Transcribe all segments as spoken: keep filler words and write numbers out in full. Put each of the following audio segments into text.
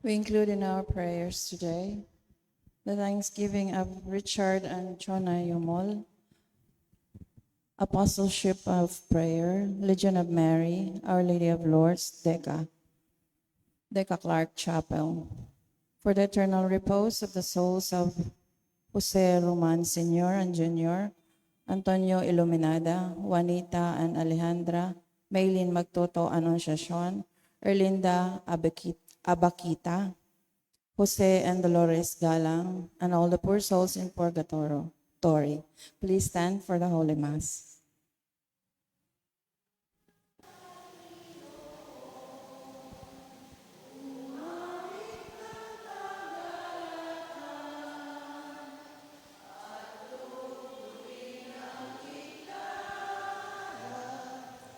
We include in our prayers today the thanksgiving of Richard and Chona Yomol, Apostleship of Prayer, Legion of Mary, Our Lady of Lourdes, Deca, Deca Clark Chapel, for the eternal repose of the souls of Jose Roman Senior and Junior, Antonio Iluminada, Juanita and Alejandra, Maylin Magtoto Anunciacion, Erlinda Abakit-, Abakita, Jose and Dolores Galang, and all the poor souls in purgatory. Please stand for the Holy Mass.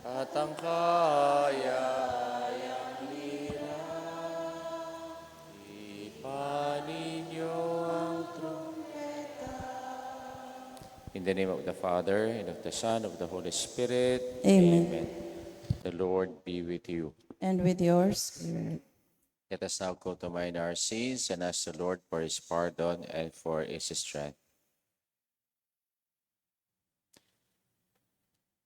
At ang kaya yang lira, ipanin niyo ang trumpeta. In the name of the Father, and of the Son, of the Holy Spirit. Amen. Amen. The Lord be with you. And with your spirit. Let us now go to mind our sins and ask the Lord for his pardon and for his strength.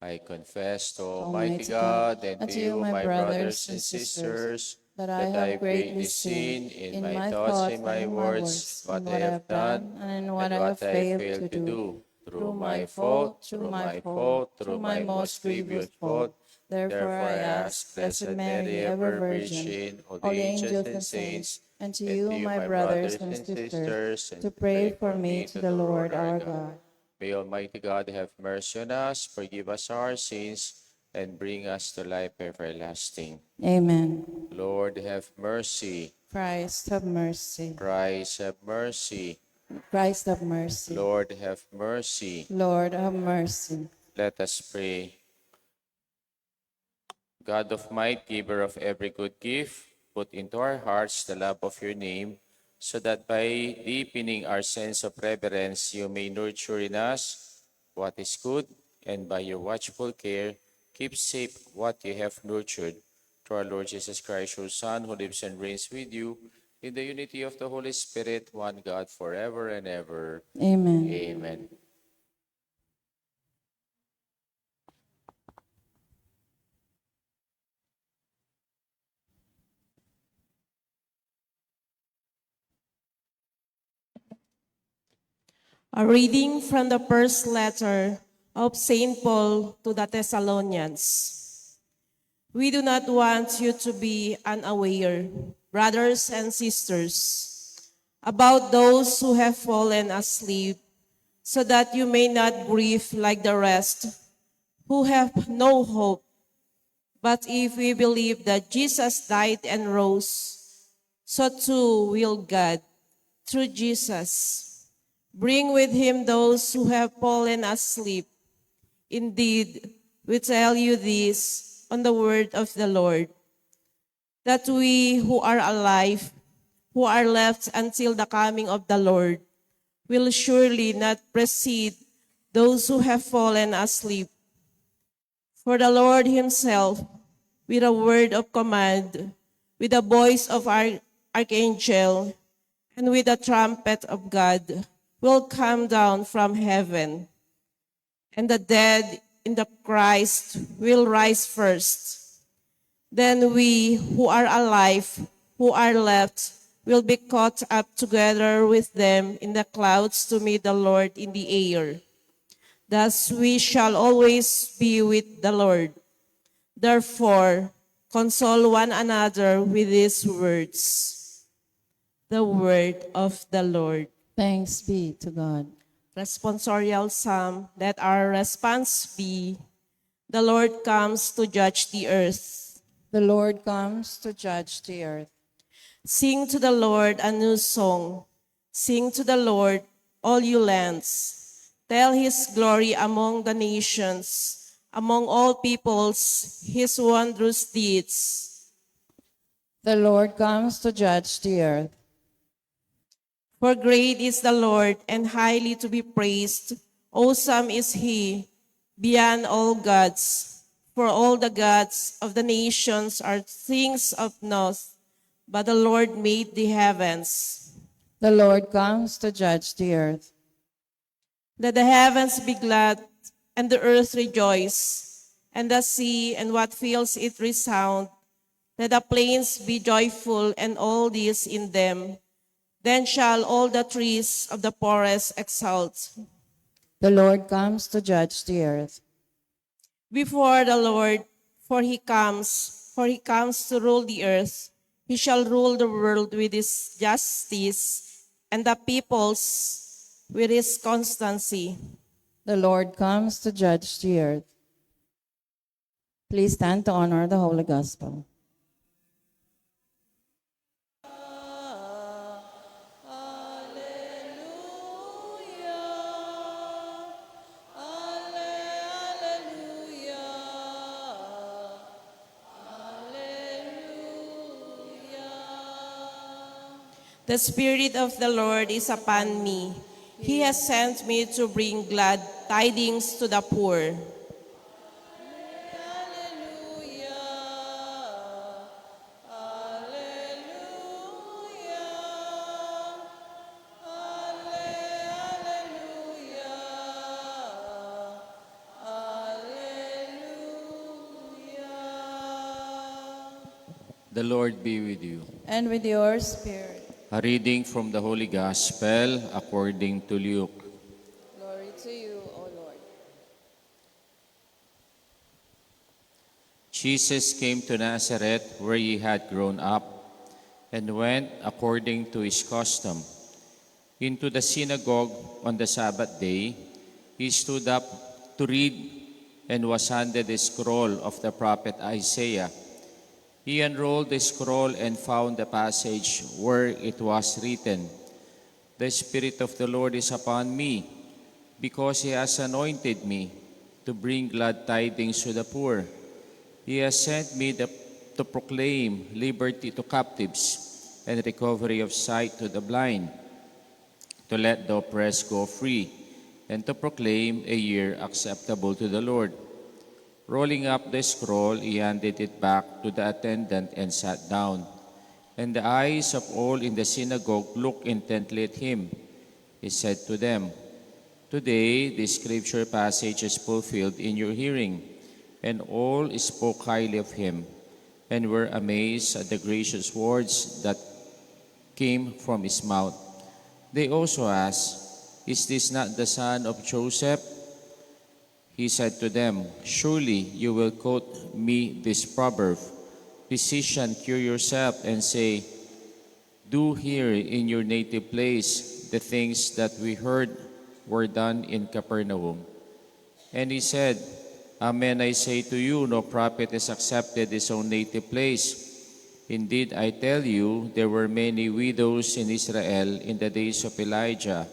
I confess to Almighty God and to you, my brothers and sisters, that I have greatly sinned in my thoughts, in my words, what I have done, and in what I have failed to do, through my fault, through my fault, through my most grievous fault. Therefore I ask, Blessed Mary, ever Virgin, all the angels and saints, and to you, my brothers and sisters, to pray for me to the Lord our God. May Almighty God have mercy on us, forgive us our sins, and bring us to life everlasting. Amen. Lord, have mercy. Christ, have mercy. Christ, have mercy. Christ, have mercy. Lord, have mercy. Lord, have mercy. Let us pray. God of might, giver of every good gift, put into our hearts the love of your name, so that by deepening our sense of reverence, you may nurture in us what is good, and by your watchful care, keep safe what you have nurtured. Through our Lord Jesus Christ, your Son, who lives and reigns with you in the unity of the Holy Spirit, one God, forever and ever. Amen. Amen. A reading from the first letter of Saint Paul to the Thessalonians. We do not want you to be unaware, brothers and sisters, about those who have fallen asleep, so that you may not grieve like the rest, who have no hope. But if we believe that Jesus died and rose, so too will God, through Jesus, bring with him those who have fallen asleep. Indeed, we tell you this on the word of the Lord, that we who are alive, who are left until the coming of the Lord, will surely not precede those who have fallen asleep. For the Lord himself, with a word of command, with the voice of our archangel, and with the trumpet of God, will come down from heaven, and the dead in the Christ will rise first. Then we who are alive, who are left, will be caught up together with them in the clouds to meet the Lord in the air. Thus we shall always be with the Lord. Therefore, console one another with these words. The word of the Lord. Thanks be to God. Responsorial Psalm. Let our response be, the Lord comes to judge the earth. The Lord comes to judge the earth. Sing to the Lord a new song. Sing to the Lord, all you lands. Tell his glory among the nations, among all peoples, his wondrous deeds. The Lord comes to judge the earth. For great is the Lord, and highly to be praised. Awesome is he, beyond all gods. For all the gods of the nations are things of naught, But the Lord made the heavens. The Lord comes to judge the earth. Let the heavens be glad, and the earth rejoice, and the sea and what fills it resound. Let the plains be joyful, and all these in them. Then shall all the trees of the forest exult The Lord comes to judge the earth. before the Lord, for he comes, for he comes to rule the earth. He shall rule the world with his justice, and the peoples with his constancy. The Lord comes to judge the earth. Please stand to honor the Holy Gospel. The Spirit of the Lord is upon me. He has sent me to bring glad tidings to the poor. The Lord be with you. And with your spirit. A reading from the Holy Gospel according to Luke. Glory to you, O Lord. Jesus came to Nazareth, where he had grown up, and went according to his custom into the synagogue on the Sabbath day. He stood up to read and was handed a scroll of the prophet Isaiah. He unrolled the scroll and found the passage where it was written, "The Spirit of the Lord is upon me, because he has anointed me to bring glad tidings to the poor. He has sent me the, to proclaim liberty to captives and recovery of sight to the blind, to let the oppressed go free, and to proclaim a year acceptable to the Lord." Rolling up the scroll, he handed it back to the attendant and sat down. And the eyes of all in the synagogue looked intently at him. He said to them, "Today this scripture passage is fulfilled in your hearing." And all spoke highly of him and were amazed at the gracious words that came from his mouth. They also asked, "Is this not the son of Joseph?" He said to them, "Surely you will quote me this proverb: 'Physician, cure yourself,' and say, 'Do here in your native place the things that we heard were done in Capernaum.'" And he said, "Amen, I say to you, no prophet is accepted in his own native place. Indeed, I tell you, there were many widows in Israel in the days of Elijah,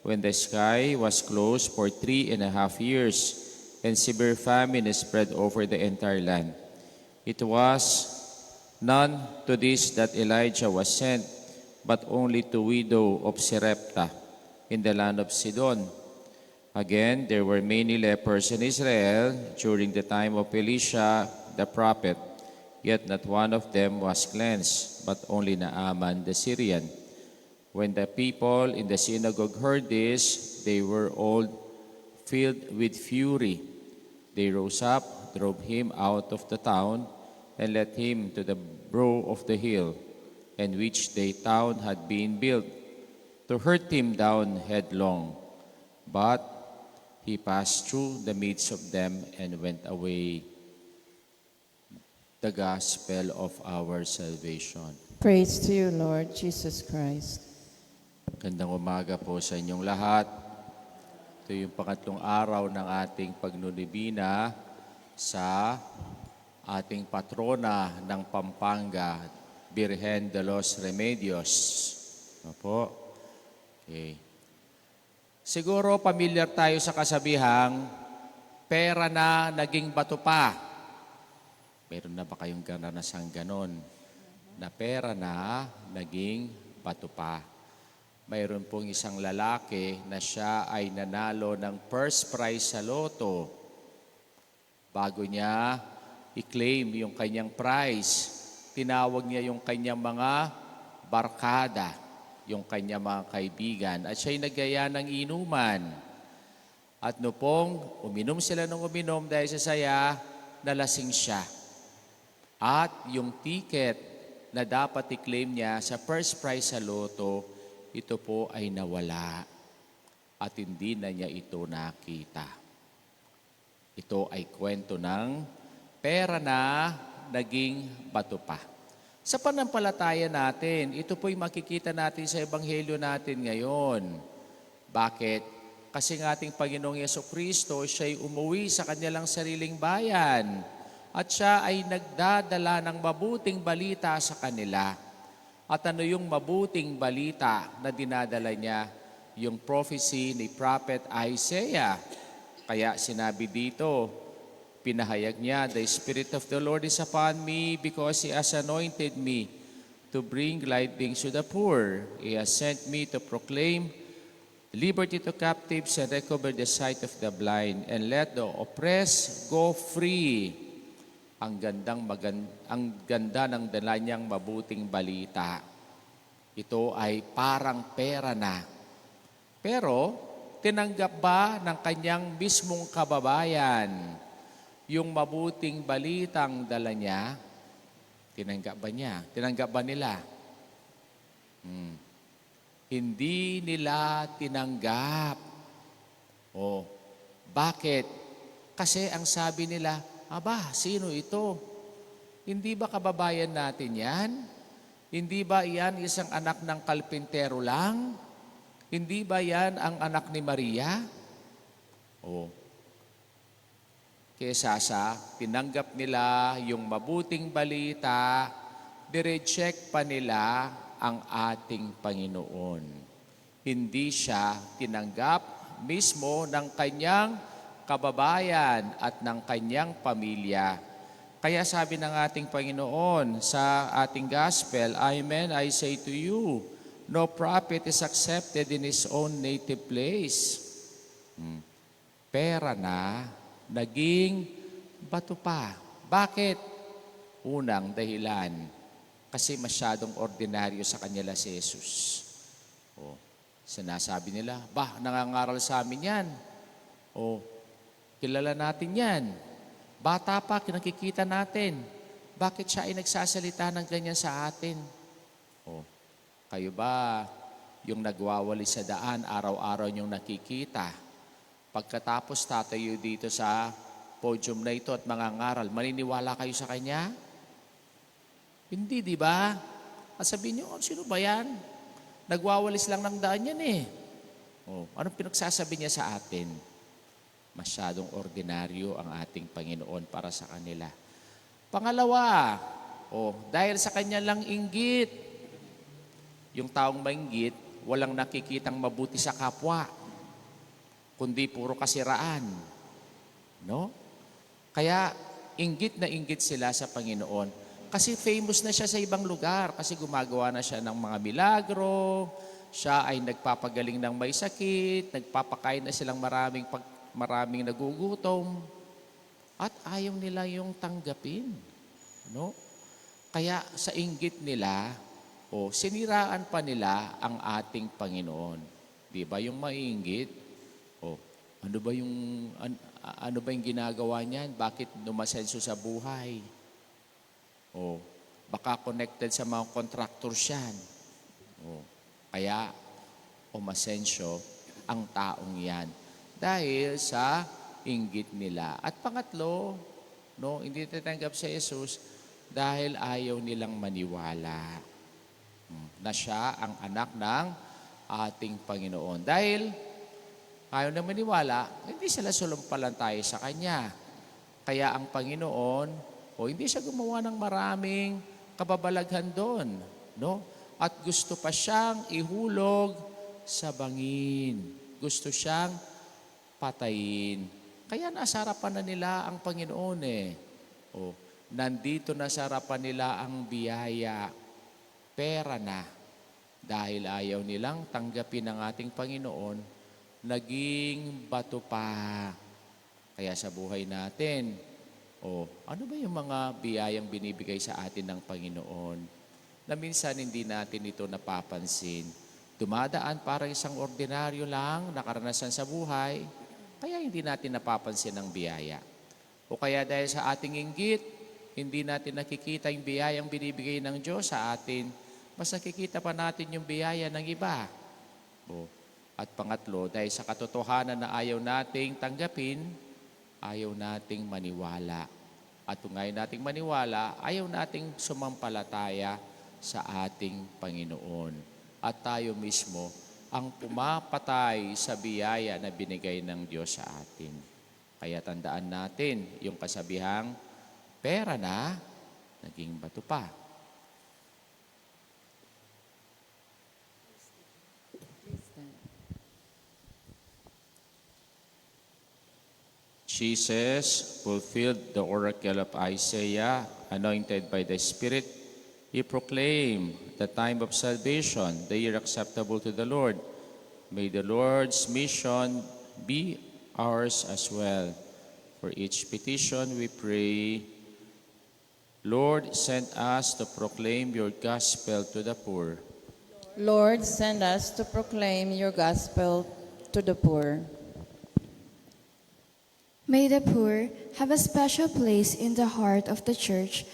when the sky was closed for three and a half years, and severe famine spread over the entire land. It was none to this that Elijah was sent, but only to widow of Sarepta in the land of Sidon. Again, there were many lepers in Israel during the time of Elisha the prophet, yet not one of them was cleansed, but only Naaman the Syrian." When the people in the synagogue heard this, they were all filled with fury. They rose up, drove him out of the town, and led him to the brow of the hill, in which the town had been built, to hurt him down headlong. But he passed through the midst of them and went away. The Gospel of our salvation. Praise to you, Lord Jesus Christ. Gandang umaga po sa inyong lahat. Ito yung pangatlong araw ng ating pagnunibina sa ating patrona ng Pampanga, Birhen de los Remedios. Opo. Okay. Siguro pamilyar tayo sa kasabihang, "Pera na naging bato pa." Meron na ba kayong karanasang ganon? Na pera na naging bato pa. Mayroon pong isang lalaki na siya ay nanalo ng first prize sa lotto. Bago niya i-claim yung kanyang prize, tinawag niya yung kanyang mga barkada, yung kanyang mga kaibigan, at siya'y nagyaya ng inuman. At nupong uminom sila ng uminom dahil sa saya, nalasing siya. At yung ticket na dapat i-claim niya sa first prize sa lotto, ito po ay nawala. At hindi na niya ito nakita. Ito ay kwento ng pera na naging bato pa. Sa pananampalataya natin, ito po'y makikita natin sa ebanghelyo natin ngayon. Bakit? Kasi ang ating Panginoong Yesu Kristo, siya'y umuwi sa kanilang sariling bayan at siya ay nagdadala ng mabuting balita sa kanila. At ano yung mabuting balita na dinadala niya? Yung prophecy ni Prophet Isaiah. Kaya sinabi dito, pinahayag niya, "The Spirit of the Lord is upon me because He has anointed me to bring glad tidings to the poor. He has sent me to proclaim liberty to captives and recover the sight of the blind, and let the oppressed go free." Ang gandang magan-, ang ganda ng dala niyang mabuting balita. Ito ay parang pera na. Pero, tinanggap ba ng kanyang mismong kababayan yung mabuting balitang dala niya? Tinanggap ba niya? Tinanggap ba nila? Hmm. Hindi nila tinanggap. Oh, bakit? Kasi ang sabi nila, "Aba, sino ito? Hindi ba kababayan natin yan? Hindi ba iyan isang anak ng kalpintero lang? Hindi ba yan ang anak ni Maria?" Oh. Kesa sa tinanggap nila yung mabuting balita, nireject pa nila ang ating Panginoon. Hindi siya tinanggap mismo ng kanyang kababayan at ng kanyang pamilya. Kaya sabi ng ating Panginoon sa ating gospel, "Amen, I say to you, no prophet is accepted in his own native place." Hmm. Pera na, naging bato pa. Bakit? Unang dahilan, kasi masyadong ordinaryo sa kanila si Jesus. O, sinasabi nila, "Bah, nangangaral sa amin yan. O, kilala natin yan. Bata pa, nakikita natin. Bakit siya ay nagsasalita ng ganyan sa atin?" O, kayo ba yung nagwawalis sa daan, araw-araw niyong nakikita? Pagkatapos tatayo dito sa podium na ito at mangangaral, maniniwala kayo sa kanya? Hindi, di ba? At sabihin niyo, "Oh, sino ba yan? Nagwawalis lang ng daan yan eh." Oh, anong pinagsasabi niya sa atin? Masyadong ordinaryo ang ating Panginoon para sa kanila. Pangalawa, oh, dahil sa kanya lang inggit. Yung taong mainggit, walang nakikitang mabuti sa kapwa, kundi puro kasiraan. No? Kaya inggit na inggit sila sa Panginoon. Kasi famous na siya sa ibang lugar, kasi gumagawa na siya ng mga milagro, siya ay nagpapagaling ng may sakit, nagpapakain na silang maraming pag-, maraming nagugutom. At ayaw nila yung tanggapin, no? Kaya sa inggit nila, o, siniraan pa nila ang ating Panginoon. Di ba yung mainggit? O, ano ba yung, an-, a-, ano ba yung ginagawa niyan? Bakit umasenso sa buhay? O, baka connected sa mga contractors yan. O, kaya umasenso ang taong yan dahil sa inggit nila. At pangatlo, no, hindi tatanggap si Jesus dahil ayaw nilang maniwala, hmm, na siya ang anak ng ating Panginoon. Dahil ayaw na maniwala, hindi sila sulampalantaya sa kanya. Kaya ang Panginoon, o, hindi siya gumawa ng maraming kababalaghan doon, no? At gusto pa siyang ihulog sa bangin. Gusto siyang patayin. Kaya nasa harapan na nila ang Panginoon eh. O, nandito na sa harapan nila ang biyaya. Pera na. Dahil ayaw nilang tanggapin ang ating Panginoon, naging bato pa. Kaya sa buhay natin, O, ano ba yung mga biyayang binibigay sa atin ng Panginoon na minsan hindi natin ito napapansin? Dumadaan para isang ordinaryo lang na karanasan sa buhay, kaya hindi natin napapansin ang biyaya. O kaya dahil sa ating inggit, hindi natin nakikita yung biyayang binibigay ng Diyos sa atin, mas nakikita pa natin yung biyaya ng iba. O, at pangatlo, dahil sa katotohanan na ayaw nating tanggapin, ayaw nating maniwala. At kung ayaw nating maniwala, ayaw nating sumampalataya sa ating Panginoon. At tayo mismo ang pumapatay sa biyaya na binigay ng Diyos sa atin. Kaya tandaan natin yung kasabihang, "Pera na, naging bato pa." Jesus fulfilled the oracle of Isaiah, anointed by the Spirit. He proclaimed the time of salvation, the year acceptable to the Lord. May the Lord's mission be ours as well. For each petition we pray, Lord, send us to proclaim your gospel to the poor. Lord, send us to proclaim your gospel to the poor. May the poor have a special place in the heart of the church,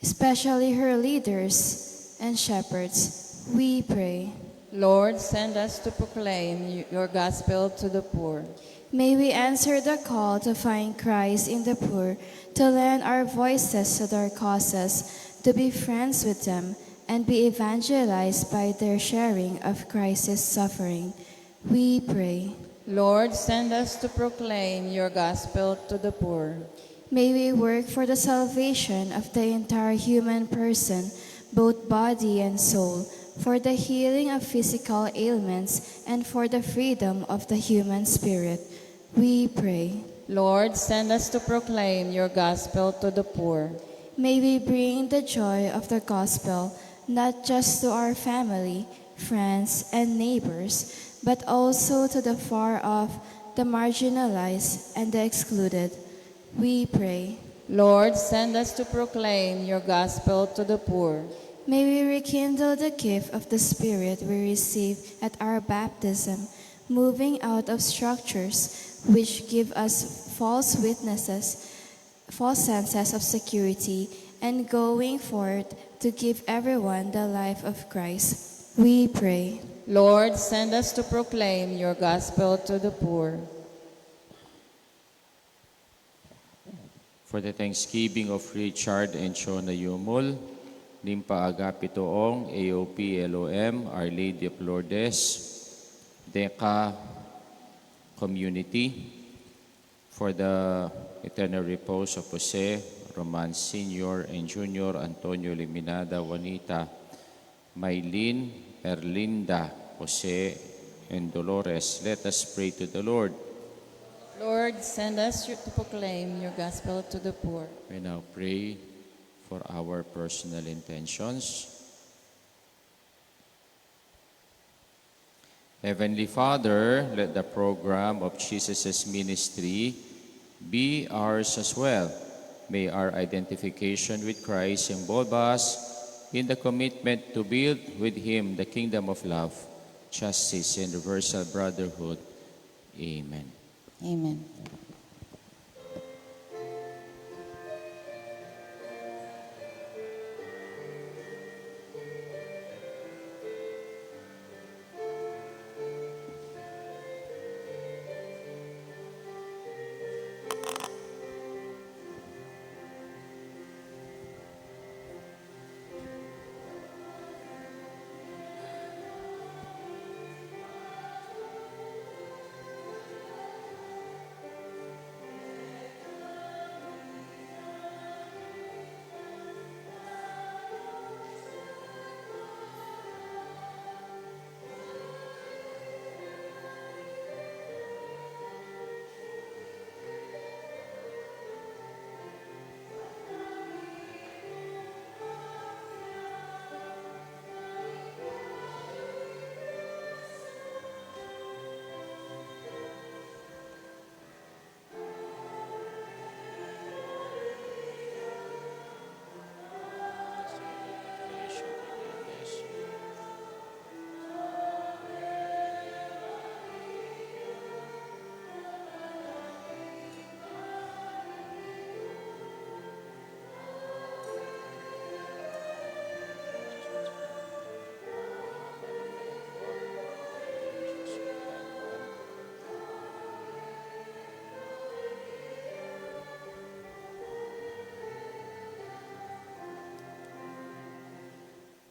especially her leaders and shepherds, we pray. Lord, send us to proclaim y- your gospel to the poor. May we answer the call to find Christ in the poor, to lend our voices to their causes, to be friends with them, and be evangelized by their sharing of Christ's suffering. We pray. Lord, send us to proclaim your gospel to the poor. May we work for the salvation of the entire human person, both body and soul, for the healing of physical ailments, and for the freedom of the human spirit. We pray. Lord, send us to proclaim your gospel to the poor. May we bring the joy of the gospel not just to our family, friends, and neighbors, but also to the far off, the marginalized, and the excluded. We pray. Lord, send us to proclaim your gospel to the poor. May we rekindle the gift of the Spirit we received at our baptism, moving out of structures which give us false witnesses, false senses of security, and going forth to give everyone the life of Christ. We pray. Lord, send us to proclaim your gospel to the poor. For the thanksgiving of Richard and Chona Yumul, Limpa Agapito Ong, A O P L O M, Our Lady of Lourdes, Deca Community, for the eternal repose of Jose, Roman Senior and Junior, Antonio, Liminada, Juanita, Maylin, Erlinda, Jose, and Dolores. Let us pray to the Lord. Lord, send us to proclaim your gospel to the poor. We now pray for our personal intentions. Heavenly Father, let the program of Jesus' ministry be ours as well. May our identification with Christ involve us in the commitment to build with Him the kingdom of love, justice, and universal brotherhood. Amen. Amen.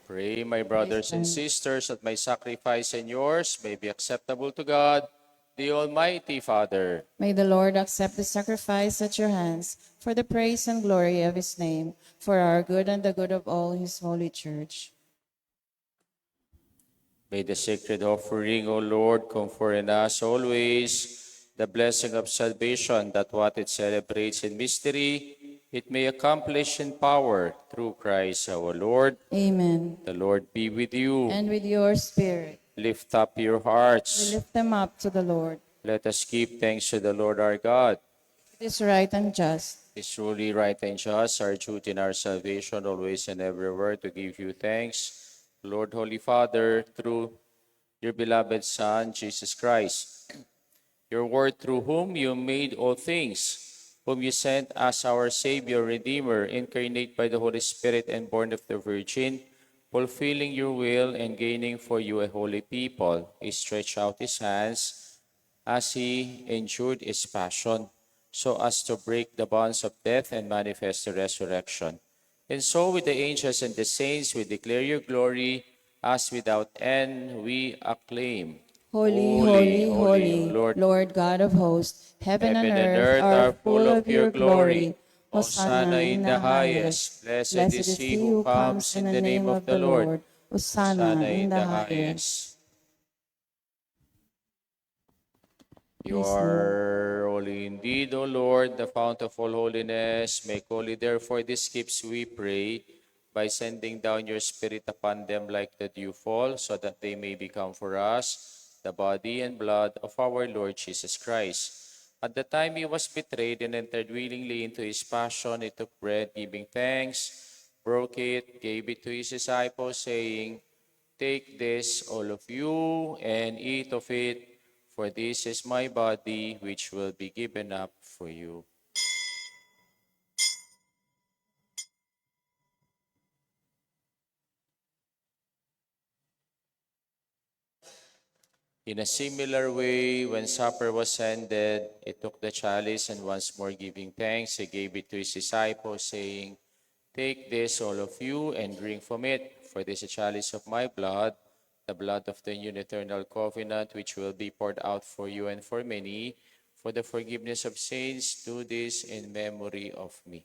Pray, my brothers and sisters, that my sacrifice and yours may be acceptable to God, the Almighty Father. May the Lord accept the sacrifice at your hands for the praise and glory of his name, for our good and the good of all his holy church. May the sacred offering, O Lord, confer on us always the blessing of salvation, that what it celebrates in mystery, it may accomplish in power through Christ our Lord. Amen. The Lord be with you. And with your spirit. Lift up your hearts. We lift them up to the Lord. Let us give thanks to the Lord our God. It is right and just. It is truly right and just, our duty and our salvation, always and everywhere to give you thanks, Lord, Holy Father, through your beloved Son, Jesus Christ, your Word, through whom you made all things, whom you sent as our Savior, Redeemer, incarnate by the Holy Spirit and born of the Virgin, fulfilling your will and gaining for you a holy people. He stretched out his hands as he endured his passion, so as to break the bonds of death and manifest the resurrection. And so, with the angels and the saints, we declare your glory, as without end we acclaim. Holy, holy, holy, Lord God of hosts, heaven and earth are full of your glory. Hosanna in the highest. Blessed is he who comes in the name of the Lord. Hosanna in the highest. You are holy indeed, O Lord, the fount of all holiness. Make holy, therefore, these gifts, we pray, by sending down your Spirit upon them like the dewfall, so that they may become for us the body and blood of our Lord Jesus Christ. At the time he was betrayed and entered willingly into his passion, he took bread, giving thanks, broke it, gave it to his disciples, saying, "Take this, all of you, and eat of it, for this is my body, which will be given up for you." In a similar way, when supper was ended, he took the chalice, and once more giving thanks, he gave it to his disciples, saying, "Take this, all of you, and drink from it, for this is the chalice of my blood, the blood of the new and eternal covenant, which will be poured out for you and for many for the forgiveness of sins. Do this in memory of me."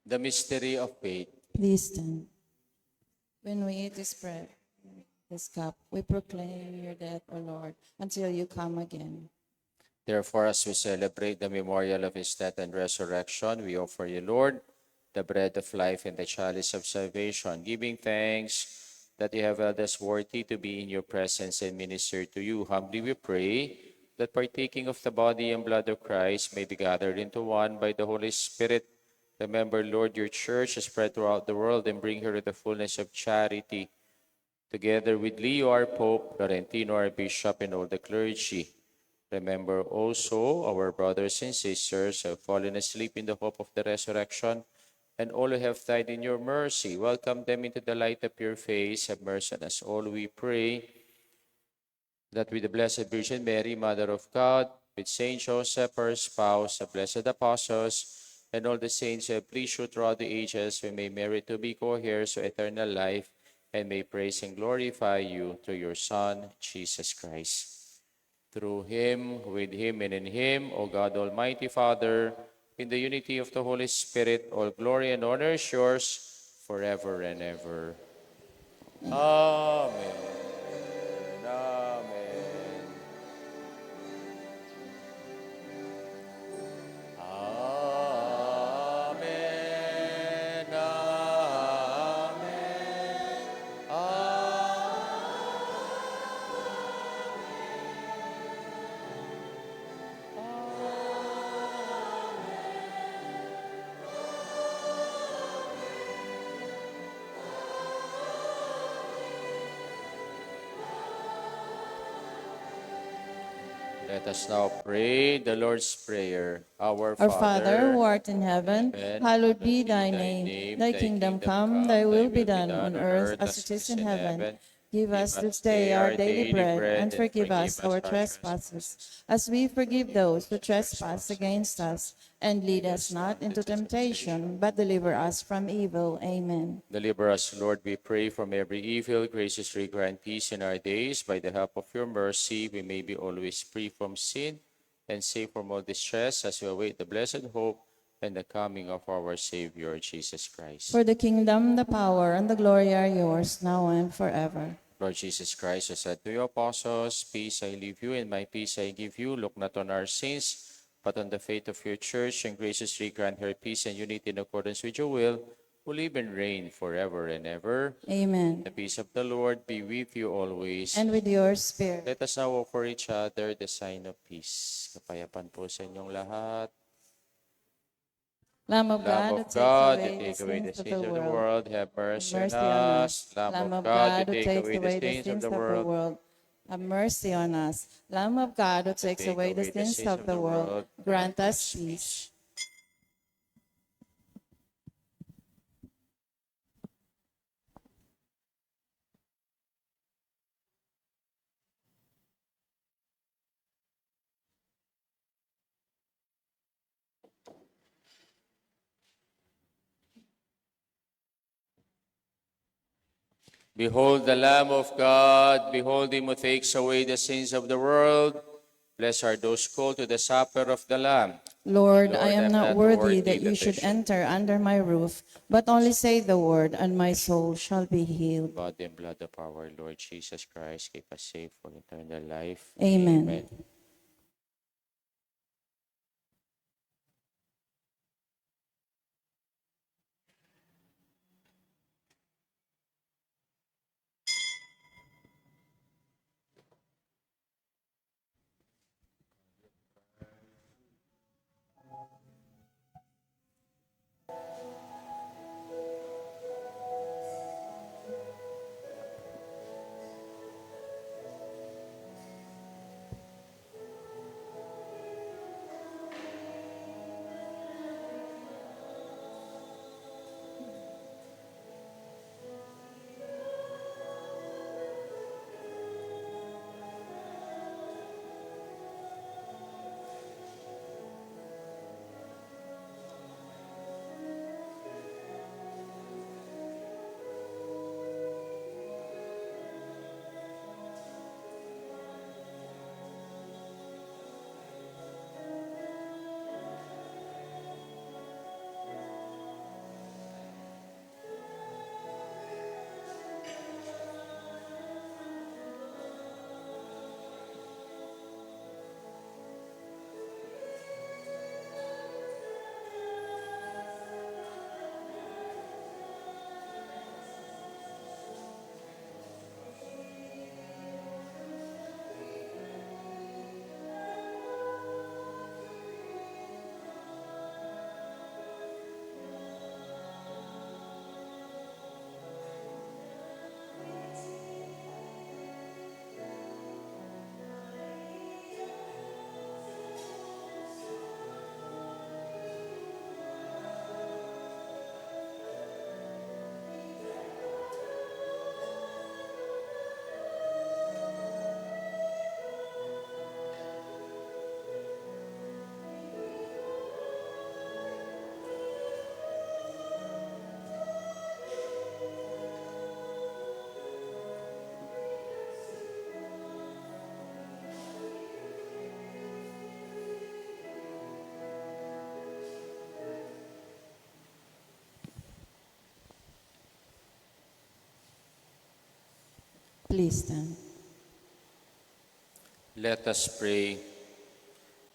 The mystery of faith. Please stand. When we eat this bread, this cup, we proclaim your death, O Lord, until you come again. Therefore, as we celebrate the memorial of his death and resurrection, we offer you, Lord, the bread of life and the chalice of salvation, giving thanks that you have held us worthy to be in your presence and minister to you. Humbly we pray that, partaking of the body and blood of Christ, may be gathered into one by the Holy Spirit. Remember, Lord, your church is spread throughout the world, and bring her to the fullness of charity, together with Leo, our Pope, Florentino, our Bishop, and all the clergy. Remember also our brothers and sisters who have fallen asleep in the hope of the resurrection, and all who have died in your mercy. Welcome them into the light of your face. Have mercy on us all, we pray, that with the Blessed Virgin Mary, Mother of God, with Saint Joseph, her spouse, the blessed apostles, and all the saints who have pleased you throughout the ages, we may merit to be co-heirs of eternal life, and may praise and glorify you through your Son, Jesus Christ. Through him, with him, and in him, O God, Almighty Father, in the unity of the Holy Spirit, all glory and honor is yours forever and ever. Amen. Amen. Amen. Amen. Amen. Let us now pray the Lord's Prayer. Our Father, who art in heaven, hallowed be thy name. Thy kingdom come, thy will be done on earth as it is in heaven. Give us this day our daily bread, and forgive us our trespasses, as we forgive those who trespass against us. And lead us not into temptation, but deliver us from evil. Amen. Deliver us, Lord, we pray, from every evil. Graciously grant peace in our days. By the help of your mercy, we may be always free from sin and safe from all distress, as we await the blessed hope and the coming of our Savior, Jesus Christ. For the kingdom, the power, and the glory are yours, now and forever. Lord Jesus Christ, who said to your apostles, "Peace I leave you, and my peace I give you," look not on our sins, but on the faith of your church, and graciously grant her peace and unity in accordance with your will, who live and reign forever and ever. Amen. The peace of the Lord be with you always. And with your spirit. Let us now offer each other the sign of peace. Kapayapan po sa inyong lahat. Lamb of God, who takes away the sins of the world, have mercy on us. Lamb of God, who takes away the sins of the world, have mercy on us. Lamb of God, who takes away the sins of the world, grant us peace. Behold the Lamb of God. Behold him who takes away the sins of the world. Blessed are those called to the supper of the Lamb. Lord, I am not worthy that you should enter under my roof, but only say the word, and my soul shall be healed. Body and blood of our Lord Jesus Christ, keep us safe for eternal life. Amen. Amen. Please stand. Let us pray.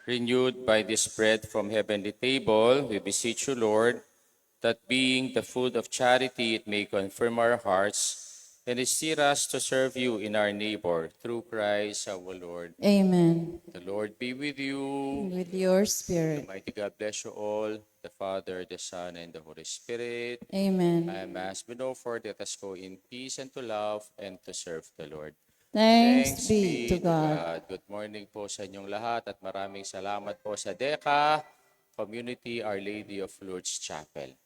Renewed by this bread from heavenly table, we beseech you, Lord, that being the food of charity, it may confirm our hearts and steer us to serve you in our neighbor, through Christ our Lord. Amen. The Lord be with you. And with your spirit. Almighty God bless you all, the Father, the Son, and the Holy Spirit. Amen. Mass be over. Let us go in peace and to love and to serve the Lord. Thanks be to God. Good morning po sa inyong lahat at maraming salamat po sa DECA Community Our Lady of Lourdes Chapel.